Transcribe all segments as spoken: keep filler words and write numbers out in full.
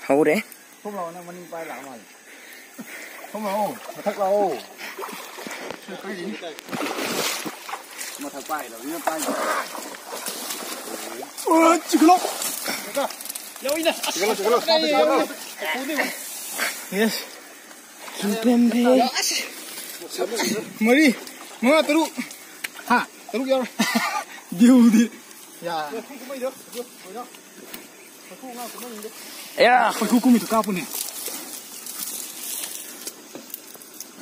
ꯍꯧꯔꯦ꯫ ꯊꯣꯛ ꯂꯥꯛꯑꯣ, ꯅꯪ ꯃꯅꯤꯡ ꯄꯥꯏ ꯂꯥꯛꯑ ꯃꯥꯜꯂꯦ꯫ ꯊꯣꯛ ꯂꯥꯛꯑꯣ, ꯃꯊꯛ ꯂꯥꯛꯑꯣ꯫ ꯃꯊꯛ ꯄꯥꯏꯗꯕꯅꯤꯅ ꯄꯥꯏꯗꯦ꯫ ꯑꯣ, ꯆꯤꯛꯈꯠꯂꯣ꯫ ꯌꯥꯎꯏꯅꯦ꯫ ꯆꯤꯛꯈꯠꯂꯣ, ꯆꯤꯛꯈꯠꯂꯣ꯫ ꯌꯦꯁ꯫ ꯃꯔꯤ, ꯃꯉꯥ, ꯇꯔꯨꯛ꯫ ꯍꯥ? ꯇꯔꯨꯛ ꯌꯥꯎꯔꯦ꯫ ꯗꯤꯎꯗꯤ꯫ ꯌꯥ꯫ ꯑꯌꯥ! ꯈꯣꯏꯈꯨ ꯀꯨꯝꯃꯤꯗꯣ ꯀꯥꯞꯄꯨꯅꯦ꯫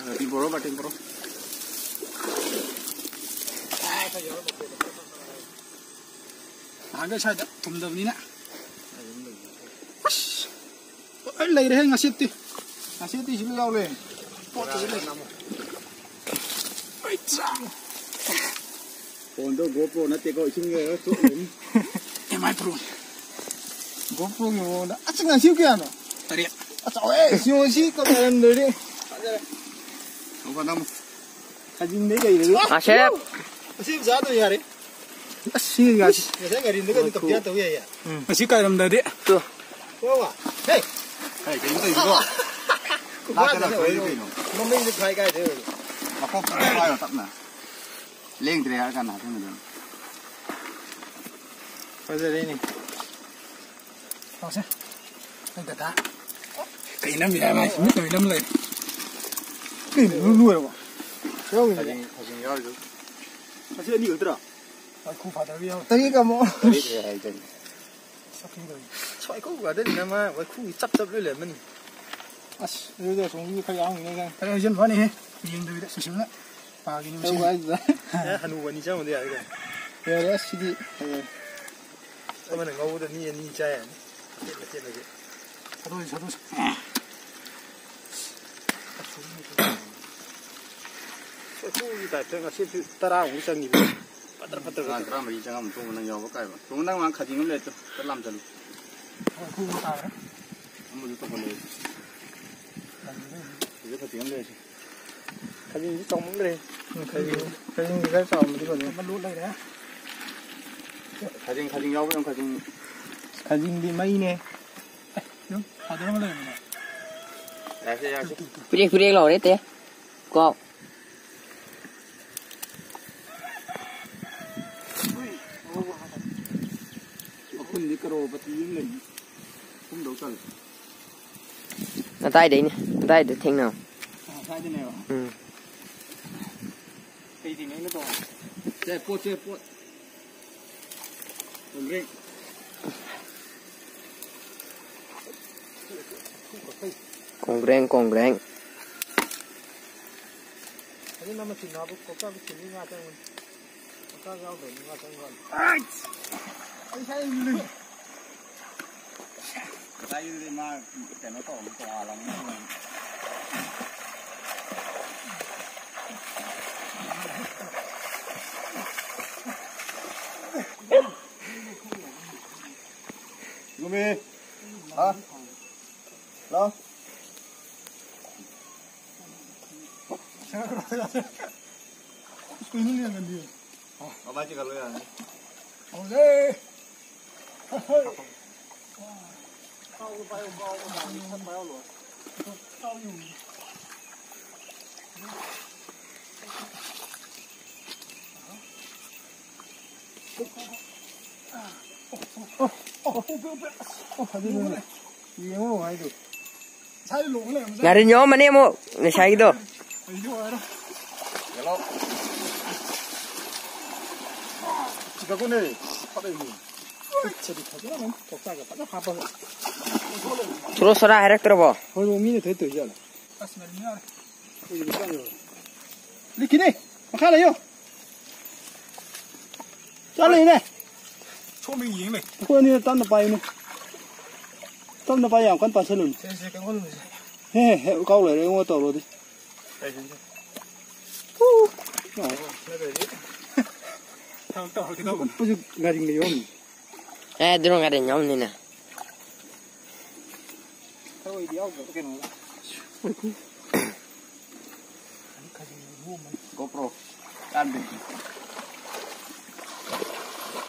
ꯕꯥꯇꯤꯟ ꯄꯨꯔꯛꯑꯣ, ꯕꯥꯇꯤꯟ ꯄꯨꯔꯛꯑꯣ꯫ ꯅꯍꯥꯟꯒꯩ ꯁ꯭ꯋꯥꯏꯗ ꯊꯨꯝꯗꯕꯅꯤꯅ꯫ ꯑꯁ! ꯂꯣꯏ ꯂꯩꯔꯦꯍꯦ ꯉꯁꯤꯠꯇꯤ꯫ ꯉꯁꯤꯠꯇꯤ ꯁꯤ ꯂꯣꯏ ꯌꯥꯎꯔꯦ꯫ ꯄꯣꯠꯇꯨꯁꯨ ꯂꯩ꯫ ꯑꯩ ꯆꯥ꯫ ꯐꯣꯟꯗꯣ GoPro ꯅꯠꯇꯦꯀꯣ, ꯏꯁꯤꯡꯒ ꯆꯣꯠꯂꯅꯤ꯫ ꯑꯦꯝ ꯑꯥꯏ Pro꯫ GoPro ꯒꯤ ꯃꯑꯣꯡꯗ꯫ ꯑꯁ, ꯉꯁꯤ ꯀꯌꯥꯅꯣ? ꯇꯔꯦꯠ꯫ ꯑꯁ, ꯆꯥꯎꯋꯦ꯫ ꯁꯤ ꯌꯦꯡꯉꯣ, ꯁꯤ ꯀꯞꯅꯔꯝꯗ꯭ꯔꯗꯤ꯫ ꯐꯖꯔꯦ꯫ ꯊꯧꯕ ꯅꯝꯃꯨ꯫ ꯈꯥꯖꯤꯡꯗꯩ ꯀꯩꯗꯩ꯫ ꯑꯁꯦꯞ! ꯑꯁꯤ ꯆꯥꯗꯣꯏ ꯌꯥꯔꯦ꯫ ꯑꯁ, ꯁꯤ ꯉꯁꯤ꯫ ꯉꯁꯥꯏ ꯒꯥꯔꯤꯗꯒ ꯑꯗꯨꯝ ꯀꯞꯄꯤꯌꯥ ꯇꯧ ꯌꯥꯏꯌꯦ꯫ ꯎꯝ꯫ ꯉꯁꯤ ꯀꯥꯏꯔꯝꯗꯗꯤ꯫ ꯇꯨ꯫ ꯋꯥ ꯋꯥ꯫ ꯍꯦ! ꯍꯦ, ꯀꯩꯅꯣ ꯇꯧꯔꯤꯗꯨꯕꯣ? ꯈꯨꯐꯥꯗ ꯂꯥꯛꯇꯅ ꯂꯣꯏꯔꯦ ꯊꯣꯛꯏ ꯀꯩꯅꯣ? ꯃꯃꯩꯗ ꯐꯥꯏ ꯀꯥꯏꯗꯩ ꯑꯣꯏꯔꯣ? ꯃꯀꯣꯛꯇ ꯄꯥꯏꯔꯣ ꯇꯞꯅ꯫ ꯂꯦꯡꯗ꯭ꯔꯦ ꯍꯥꯏꯔ ꯀꯥꯟꯗ ꯍꯥꯞꯆꯤꯟꯒꯗꯕꯅꯤ꯫ ꯐꯖꯔꯦꯅꯦ꯫ ꯂꯥꯎꯁꯦ꯫ ꯅꯪ ꯗꯗꯥ꯫ ꯀꯩ ꯅꯝꯃꯤꯅꯣ ꯍꯥꯏꯕ ꯍꯥꯏꯁꯦ? ꯃꯤꯠ ꯅꯝꯃꯤ ꯅꯝ ꯂꯩ꯫ ꯀꯩꯅꯣ, ꯂꯣꯏ ꯂꯣꯏꯔꯕꯣ? ꯌꯥꯎꯔꯤꯅꯦ꯫ ꯈꯖꯤꯡ, ꯈꯖꯤꯡ ꯌꯥꯎꯔꯤꯗꯨ꯫ ꯉꯁꯤ ꯑꯅꯤ ꯈꯛꯇꯔꯣ? ꯋꯥꯏꯈꯨ ꯐꯥꯗꯕ ꯌꯥꯎꯔꯤ꯫ ꯇꯔꯦꯠ ꯑꯃꯨꯛ꯫ ꯇꯔꯦꯠ ꯂꯩ ꯍꯥꯏ ꯀꯩꯅꯣ꯫ ꯁꯛꯊꯤꯡꯗꯧꯔꯤ꯫ ꯁ꯭ꯋꯥꯏ ꯀꯧ ꯒꯥꯔꯗꯦꯟꯅꯤꯅ ꯃꯥ ꯋꯥꯏꯈꯨꯒꯤ ꯆꯞ ꯆꯞ ꯂꯣꯏ ꯂꯩꯔꯝꯃꯅꯤ꯫ ꯑꯁ, ꯑꯗꯨꯗꯤ ꯑꯁꯣꯝꯒꯤ ꯈꯔ ꯌꯥꯎꯔꯝꯒꯤꯅꯤ ꯈꯪꯉꯦ꯫ ꯈꯔ ꯍꯩꯖꯤꯟꯕ ꯋꯥꯅꯤꯍꯦ꯫ ꯌꯦꯡꯗꯕꯤꯗ ꯁꯨꯁꯤꯜꯅ ꯄꯥꯒꯤꯅꯤ ꯃꯁꯤ꯫ ꯇꯧꯕ ꯍꯥꯏꯁꯤꯗ꯫ ꯑꯦ, ꯍꯅꯨꯕ ꯑꯅꯤ ꯆꯪꯉꯨꯗꯤ ꯌꯥꯔꯦ ꯀꯩꯅꯣ꯫ ꯌꯥꯔꯦ, ꯑꯁ, ꯁꯤꯗꯤ ꯐꯖꯔꯦ꯫ ꯑꯃꯅ ꯉꯧꯕꯗ ꯃꯤ ꯑꯅꯤ ꯆꯥ ꯌꯥꯅꯤ꯫ ꯃꯆꯦꯠ ꯃꯆꯦꯠ ꯃꯆꯦꯠ꯫ ꯊꯥꯗꯣꯛꯑꯁꯤ, ꯊꯥꯗꯣꯛꯑꯁꯤ꯫ ꯋꯥꯏꯈꯨꯒꯤ ꯇꯥꯏꯞꯇ ꯉꯁꯤ ꯇꯔꯥꯃꯨꯛ ꯆꯪꯉꯤꯕ꯫ ꯄꯠꯇ꯭ꯔ ꯄꯠꯇ꯭ꯔ ꯇꯔꯥ, ꯄꯠꯇ꯭ꯔ꯫ ꯇꯔꯥꯃꯔꯤ ꯆꯪꯉꯝ ꯊꯣꯛꯑ ꯅꯪ ꯌꯥꯎꯕ ꯀꯥꯏꯕ꯫ ꯇꯣꯡ ꯅꯪ ꯃꯥ ꯈꯥꯖꯤꯡ ꯑꯃ ꯂꯩꯔꯦ ꯇꯨ꯫ ꯆꯠ ꯂꯥꯝ ꯆꯠꯂꯨ꯫ ꯋꯥꯏꯈꯨ ꯑꯃ ꯇꯥꯈ꯭ꯔꯦ꯫ ꯑꯃꯁꯨ ꯇꯧꯈꯠꯂꯛꯑꯦ꯫ ꯁꯤꯗ ꯈꯥꯖꯤꯡ ꯑꯃ ꯂꯩꯔꯦ꯫ ꯈꯥꯖꯤꯡꯁꯤ ꯆꯥꯎꯃꯟꯈ꯭ꯔꯦ꯫ ꯎꯝ, ꯈꯥꯖꯤꯡ, ꯈꯥꯖꯤꯡꯁꯤ ꯈꯔ ꯆꯥꯎꯔꯝꯃꯗꯤ ꯐꯗꯧꯅꯤ꯫ ꯑꯃ ꯂꯣꯠ ꯂꯩꯔꯦ꯫ ꯈꯥꯖꯤꯡ, ꯈꯥꯖꯤꯡ ꯌꯥꯎꯕ ꯌꯥꯝ ꯈꯥꯖꯤꯡ꯫ ꯂꯤꯡꯗꯤ ꯃꯩꯅꯦ꯫ ꯑꯦ, ꯑꯗꯨꯝ ꯊꯥꯗꯔꯒ ꯂꯩꯔꯝꯃꯤꯅꯦ꯫ ꯌꯥꯁꯦ, ꯌꯥꯁꯦ꯫ ꯄꯤꯔꯦꯛ ꯄꯤꯔꯦꯛ ꯂꯥꯎꯔꯦ ꯇꯦ꯫ ꯀꯣ꯫ ꯃꯈꯨꯟꯗꯤ ꯀꯔꯣꯔꯄꯇꯤ ꯑꯃ ꯂꯩ꯫ ꯀꯨꯝꯗꯧ ꯇꯜꯂꯦ꯫ ꯑꯗꯥꯏꯗꯩꯅꯦ꯫ ꯑꯗꯥꯏꯗ ꯊꯦꯡꯅꯕ꯫ ꯑ, ꯁ꯭ꯋꯥꯏꯗꯅꯦꯕ꯫ ꯎꯝ꯫ ꯀꯩ ꯊꯦꯡꯅꯩꯅꯣ ꯇꯣ? ꯁꯦ, ꯄꯣꯠ, ꯁꯦ, ꯄꯣꯠ꯫ ꯀꯣꯡꯒ꯭ꯔꯦꯡ꯫ ꯀꯣꯡꯒ꯭ꯔꯦꯡ, ꯀꯣꯡꯒ꯭ꯔꯦꯡ꯫ ꯑꯗꯨ ꯅꯪ ꯃꯆꯤꯟ ꯃꯅꯥꯎꯕꯨ ꯀꯣꯛꯆꯥꯕ ꯁꯤꯡꯂꯤ ꯉꯥ ꯆꯪꯕꯅꯤ꯫ ꯀꯣꯛꯆꯥꯕ ꯌꯥꯎꯗꯕꯅꯤ ꯉꯥ ꯆꯪꯕ ꯋꯥꯅꯤ꯫ ꯑꯩ ꯁꯥꯏ ꯉꯁꯥꯏꯒꯤꯗꯨꯗꯤ ꯃꯥ ꯀꯩꯅꯣ ꯇꯧꯔꯝꯃꯤ, ꯇꯣꯉꯥꯜꯂꯝꯃꯤ꯫ ꯂꯥꯎ꯫ ꯀꯩꯅꯣ ꯂꯩꯔꯝꯒꯅꯤ꯫ ꯃꯃꯥꯏ ꯆꯤꯡꯈꯠꯂꯣ ꯌꯥꯔꯅꯤ꯫ ꯍꯧꯔꯦ꯫ ꯌꯦꯡꯉꯣ ꯍꯥꯏꯗꯣ꯫ ꯉꯥꯔꯤ ꯌꯣꯝꯃꯅꯤ ꯑꯃꯨꯛ ꯉꯁꯥꯏꯒꯤꯗꯣ꯫ ꯌꯦꯂꯣ꯫ ꯆꯤꯛꯀꯛꯄꯅꯦ꯫ ꯐꯠꯂꯛꯏꯅꯦ꯫ ꯈꯨꯠꯁꯦ ꯐꯖꯅ ꯀꯣꯛꯇꯥꯒ ꯐꯖꯅ ꯍꯥꯞꯄꯒ꯫ ꯁꯣꯔꯣ ꯁꯣꯔꯥ ꯍꯥꯏꯔꯛꯇ꯭ꯔꯕꯣ? ꯍꯣꯏ, ꯃꯤꯅ ꯊꯣꯏ ꯇꯣꯏ ꯖꯥꯠꯂꯣ? ꯑꯁ, ꯉꯥꯔꯤ ꯌꯥꯎꯔꯦ꯫ ꯂꯤꯛꯈꯤꯅꯤ꯫ ꯃꯈꯥ ꯂꯩꯌꯣ꯫ ꯆꯠꯂꯤꯅꯦ꯫ ꯁꯣꯝꯗ ꯌꯦꯡ ꯂꯩ꯫ ꯑꯩꯈꯣꯏ ꯑꯅꯤꯅ ꯇꯞꯅ ꯄꯥꯏꯌꯨꯅꯦ꯫ ꯇꯞꯅ ꯄꯥꯏ, ꯌꯥꯝ ꯀꯟꯅ ꯄꯥꯏꯁꯜꯂꯨꯅꯨ꯫ ꯁꯦ, ꯁꯦ, ꯀꯩꯅꯣ ꯂꯨꯝꯃꯤꯁꯦ꯫ ꯍꯦ, ꯍꯦ, ꯀꯥꯎ ꯂꯩꯔꯦ, ꯑꯩꯉꯣꯟꯗ ꯇꯧꯔꯣꯗꯤ꯫ ꯀꯩ ꯁꯦꯝꯁꯦ? ꯍꯨ꯫ ꯅꯠꯇ꯭ꯔꯗꯤ ꯊꯕꯛ ꯇꯧꯔꯒꯦ ꯇꯧꯕꯅꯦ꯫ ꯎꯞꯄꯁꯨ ꯒꯥꯔꯤꯅ ꯌꯣꯝꯃꯤ꯫ ꯑꯦ, ꯑꯗꯨꯅ ꯒꯥꯔꯤꯅ ꯌꯣꯝꯅꯤꯅꯦ꯫ ꯊꯔꯣꯏꯗꯤ ꯌꯥꯎꯗ꯭ꯔꯕ ꯀꯩꯅꯣ? GoPro ꯀꯥꯟꯗꯦ꯫